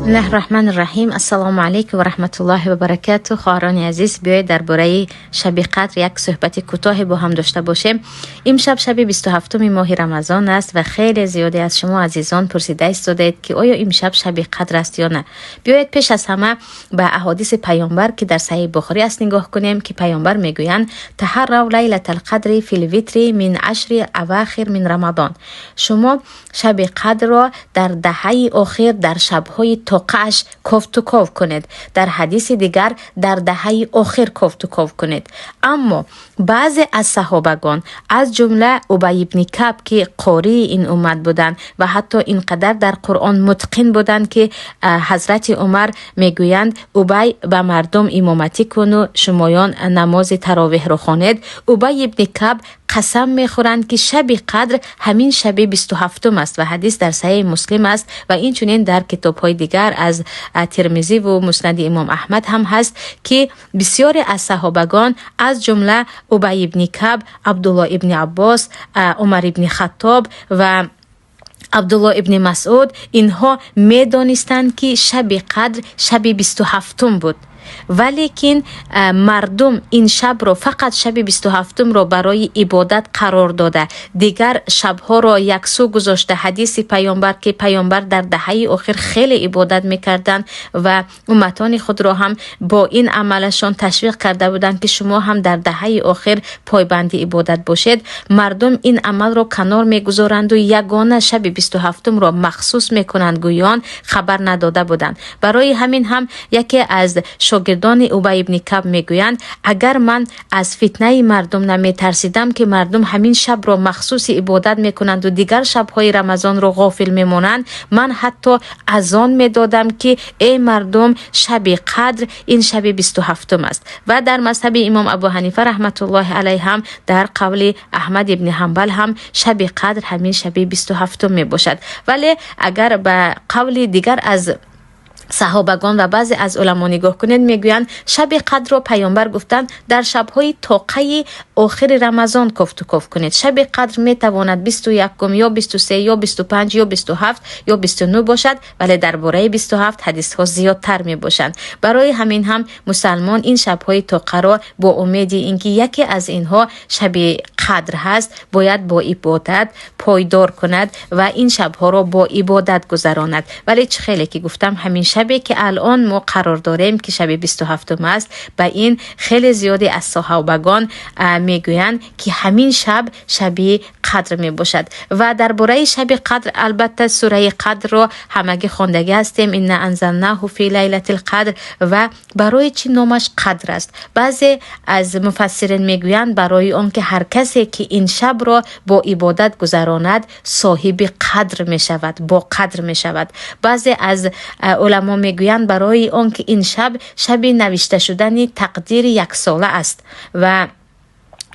Бисмиллаҳи раҳмани раҳим. Ассалому алайкум ва раҳматуллоҳи ва баракату. Хоҳарони азиз, биёед, дар бораи шаби қадр як суҳбати кӯтоҳе бо ҳам дошта бошем. Имшаб шаби 27-уми моҳи Рамазон аст ва хеле зиёде аз шумо азизон пурсида истодаед, ки оё имшаб шаби қадр аст ё на. Биёед, пеш аз ҳама ба аҳодиси паёмбар, ки дар Саҳиҳи Бухорӣ аст, нигоҳ кунем, ки паёмбар мегӯянд: تحروا ليلة القدر في الوتر من العشر الأواخر من رمضان. Шумо шаби қадрро дар даҳаи охир, дар шабҳои тоқааш кофтуков кунед. Дар ҳадиси дигар, дар даҳаи охир кофтуков кунед. Аммо баъзе аз саҳобагон, аз ҷумла Убай ибни Каб, ки қории ин уммат буданд ва ҳатто ин қадар дар Қуръон мутқин буданд, ки ҳазрати Умар мегӯянд: «Убай, ба мардум имоматӣ куну шумоён намози таровеҳро хонед», Убай ибни Каб қасам мехӯранд, ки шаби қадр ҳамин шаби 27-ум аст. Ва ҳадис дар Саҳиҳи Муслим аст ва инчунин дар китобҳои дигар, аз Термизиву Муснади Имом Аҳмад ҳам ҳаст, ки бисёре аз саҳобагон, аз ҷумла Убай ибни Каб, Абдулло ибни Аббос, Умар ибни Хаттоб ва Абдулло ибни Масъуд, инҳо медонистанд, ки шаби қадр шаби 27-ум буд. Валекин мардум ин шабро, фақат шаби 27-умро барои ибодат қарор дода, дигар шабҳоро яксӯ гузошта, ҳадиси паёмбар, ки паёмбар дар даҳаи охир хеле ибодат мекарданд ва умматони худро ҳам бо ин амалашон ташвиқ карда буданд, ки шумо ҳам дар даҳаи охир пойбанди ибодат бошед, мардум ин амалро канор мегузоранду ягона шаби 27-умро махсус мекунанд, гӯён хабар надода буданд. Барои ҳамин ҳам яке аз шогирдони Убай ибни Каб мегӯянд: «Агар ман аз фитнаи мардум наметарсидам, ки мардум ҳамин шабро махсуси ибодат мекунанду дигар шабҳои Рамазонро ғофил мемонанд, ман ҳатто азон медодам, ки эй мардум, шаби қадр ин шаби 27-ум аст». Ва дар мазҳаби имом Абу Ҳанифа раҳматуллоҳи алайҳ ҳам, дар қавли Аҳмад ибни Ҳамбал ҳам шаби қадр ҳамин шаби 27-ум мебошад. Вале агар ба қавли дигар аз саҳобагон ва баъзе аз уламо нигоҳ кунед, мегӯянд, шаби қадрро паёмбар гуфтанд, дар шабҳои тоқаи охири Рамазон кофтуков кунед. Шаби қадр метавонад 21-ум ё 23 ё 25 ё 27 ё 29 бошад, вале дар бораи 27 ҳадисҳо зиёдтар мебошанд. Барои ҳамин ҳам мусалмон ин шабҳои тоқаро бо умеди ин ки яке аз инҳо шаби қадр ҳаст, бояд бо ибодат пойдор кунад ва ин шабҳоро бо ибодат гузаронад. Вале чӣ хеле ки гуфтам, ҳамин шабе ки алон мо қарор дорем, ки шаби 27-ум аст, ба ин хеле зиёде аз соҳобагон мегӯянд, ки ҳамин шаб шаби қадр мебошад. Ва дар бораи шаби қадр, албатта, сураи Қадрро ҳамагӣ хондагӣ ҳастем: إنا أنزلناه في ليلة القدر. Ва барои чӣ номаш Қадр аст? Баъзе аз муфассирин мегӯянд, барои он ки ҳар касе ки ин шабро бо ибодат гузаронад, соҳиби қадр мешавад, бо қадр мешавад. Баъзе аз уламо мегӯянд, барои он ки ин шаб шаби навишта шудани тақдири яксола аст ва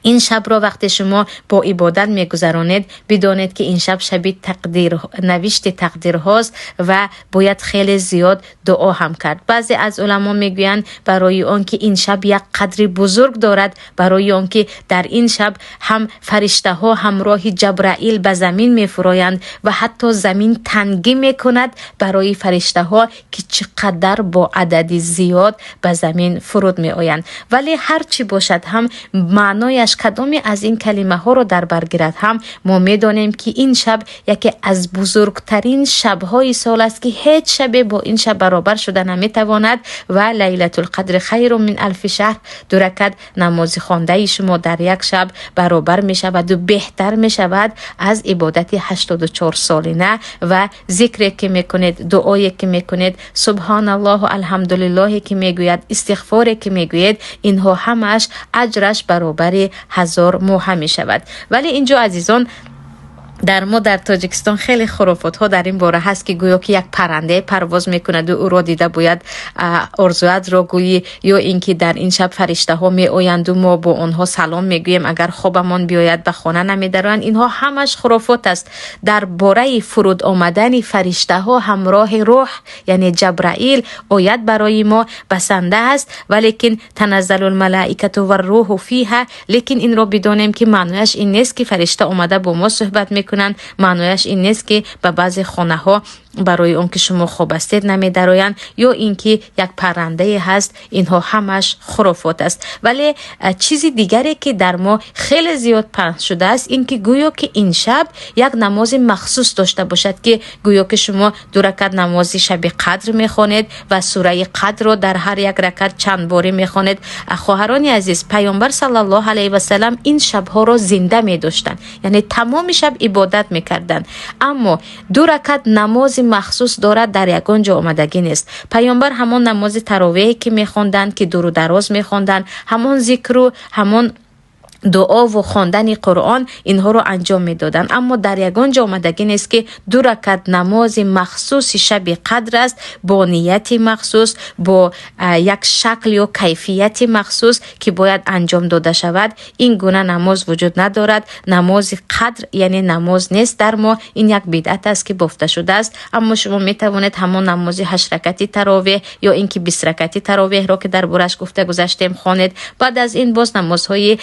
ин шабро вақте шумо бо ибодат мегузаронед, бидонед, ки ин шаб шаби тақдир, навишти тақдирҳост ва бояд хеле зиёд дуо ҳам кард. Баъзе аз уламо мегӯянд, барои он ки ин шаб як қадри бузург дорад, барои он ки дар ин шаб ҳам фариштаҳо ҳамроҳи Ҷабраил ба замин мефуроянд ва ҳатто замин тангӣ мекунад барои фариштаҳо, ки чӣ қадар бо адади зиёд ба замин фуруд меоянд. Вале ҳар чӣ бошад ҳам, маънояш кадоме аз ин калимаҳоро дар бар гирад ҳам, мо медонем, ки ин шаб яке аз бузургтарин шабҳои сол аст, ки ҳеҷ шабе бо ин шаб баробар шуда наметавонад. Ва ليلة القدر خير من ألف شهر, ду ракат намози хондаи шумо дар як шаб баробар мешаваду беҳтар мешавад аз ибодати 84 солина. Ва зикре ки мекунед, дуое ки мекунед, субҳоналлоҳу алҳамдулиллоҳе ки мегӯяд, истиғфоре ки мегӯед, инҳо ҳамааш аҷраш баробари 1000 моҳа мешавад. Вале инҷо, азизон, дар мо, дар Тоҷикистон, хеле хурофотҳо дар ин бора ҳаст, ки гӯё ки як паррандае парвоз мекунаду ӯро дида бояд орзуатро гӯӣ, ё ин ки дар ин шаб фариштаҳо меоянду мо бо онҳо салом мегӯем, агар хобамон биёяд, ба хона намедароянд. Инҳо ҳамаш хурофот аст. Дар бораи фуруд омадани фариштаҳо ҳамроҳи рӯҳ, яъне Ҷабраил, оят барои мо басанда аст. Валекин تنزل الملائكة والروح فيها. Лекин инро бидонем, ки маънояш ин нест, ки фаришта омада бо мо суҳбат мекунанд. Маънояш ин нест, ки ба баъзе хонаҳо Барои он ки шумо хоб ҳастед намедароянд, ё ин ки як паррандае ҳаст, инҳо ҳамаш хурофот аст. Вале чизи дигаре, ки дар мо хеле зиёд паҳн шудааст, ин ки гӯё ки ин шаб як намози махсус дошта бошад, ки гӯё ки шумо ду ракат намози шаби қадр мехонед ва сураи қадрро дар ҳар як ракат чанд борӣ мехонед. Хоҳарони азиз, Паёмбар саллаллоҳу алайҳи васалам ин шабҳоро зинда медоштанд, яъне тамоми шаб ибодат мекарданд. Аммо ду ракат намози махсус дорад, дар ягон ҷо омадагӣ нест. Паёмбар ҳамон намози таровеҳе, ки мехонданд, ки дуру дароз мехонданд, ҳамон зикру ҳамон дуову хондани Қуръон, инҳоро анҷом медоданд. Аммо дар ягон ҷо омадагӣ нест, ки ду ракат намози махсуси шаби қадр аст, бо нияти махсус, бо як шакл ё кайфияти махсус, ки бояд анҷом дода шавад. Ин гуна намоз вуҷуд надорад. Намози қадр, яъне намоз нест дар мо, ин як бидъат аст, ки бофта шудааст. Аммо шумо метавонед ҳамон намози ҳаштракати таровеҳ ё ин ки 20 ракати таровеҳро, ки дар бораш гуфта гузаштем, хонед. Баъд аз ин боз намозҳои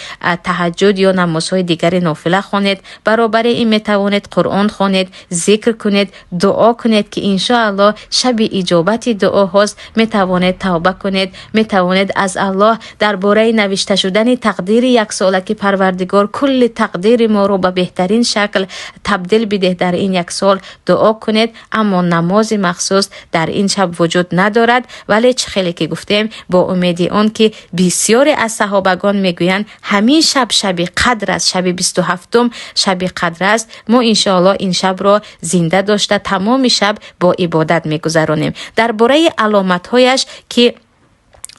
таҳаҷҷуд ё намозҳои дигари нофила хонед. Баробари ин метавонед Қуръон хонед, зикр кунед, дуо кунед, ки иншоаллоҳ шаби иҷобати дуоҳост. Метавонед тавба кунед, метавонед аз Аллоҳ дар бораи навишта шудани тақдири яксола, ки Парвардигор кулли тақдири моро ба беҳтарин шакл табдил бидеҳ дар ин як сол, дуо кунед. Аммо намози махсус дар ин шаб вуҷуд надорад. Вале чӣ хеле ки гуфтем, бо умеди он ки бисёре аз саҳобагон мегӯянд, ҳамин шаб шаби қадр аст, шаби 27-ум шаби қадр аст, мо иншоаллоҳ ин шабро зинда дошта, тамоми шаб бо ибодат мегузаронем. Дар бораи аломатҳояш, ки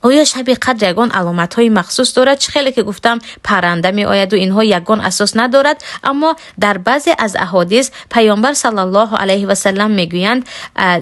оё шаби қадр ягон аломатҳои махсус дорад, чӣ хеле ки гуфтам, парранда меояду инҳо ягон асос надорад. Аммо дар баъзе аз аҳодис Паёмбар саллаллоҳу алайҳи васалам мегӯянд,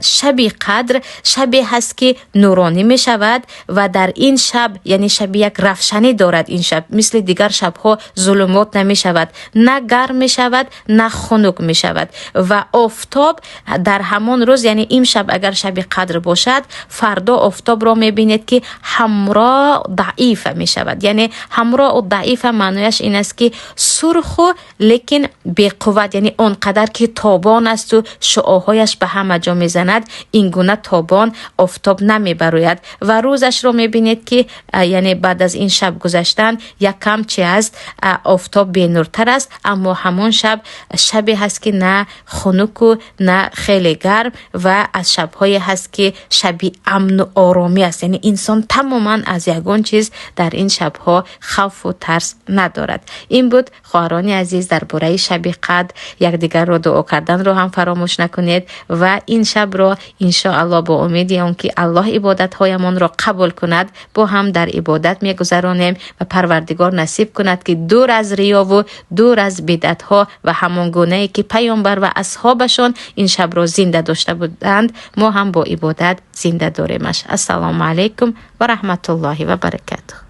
шаби қадр шабе ҳаст, ки нуронӣ мешавад ва дар ин шаб, яъне шаби як равшанӣ дорад. Ин шаб мисли дигар шабҳо зулумот намешавад, на гарм мешавад, на хунук мешавад. Ва офтоб дар ҳамон рӯз, яъне ин шаб агар шаби қадр бошад, фардо офтобро мебинед, ки ҳамро даифа мешавад. Яъне ҳамроу даифа маънояш ин аст, ки сурху лекин беқувват, яъне он қадар ки тобон асту шуоҳояш ба ҳама ҷо мезанад, ин гуна тобон офтоб намебарояд. Ва рӯзашро мебинед, ки яъне баъд аз ин шаб гузаштан як кам чи аст, офтоб бенуртар аст. Аммо ҳамон шаб шабе ҳаст, ки на хунуку на хеле гарм ва аз шабҳое ҳаст, ки шаби амну оромӣ аст, яъне инсон тамоман аз ягон чиз дар ин шабҳо хавфу тарс надорад. Ин буд, хоҳарони азиз, дар бораи шаби қадр. Якдигарро дуо карданро ҳам фаромӯш накунед ва ин шабро иншоаллоҳ бо умеди он ки Аллоҳ ибодатҳоямонро қабул кунад, бо ҳам дар ибодат мегузаронем ва Парвардигор насиб кунад, ки дур аз риёву дур аз бидъатҳо ва ҳамон гунае ки Паёмбар ва асҳобашон ин шабро зинда дошта буданд, мо ҳам бо ибодат зинда доремаш. Ассалому алайкум ва раҳматуллоҳи ва баракатуҳ.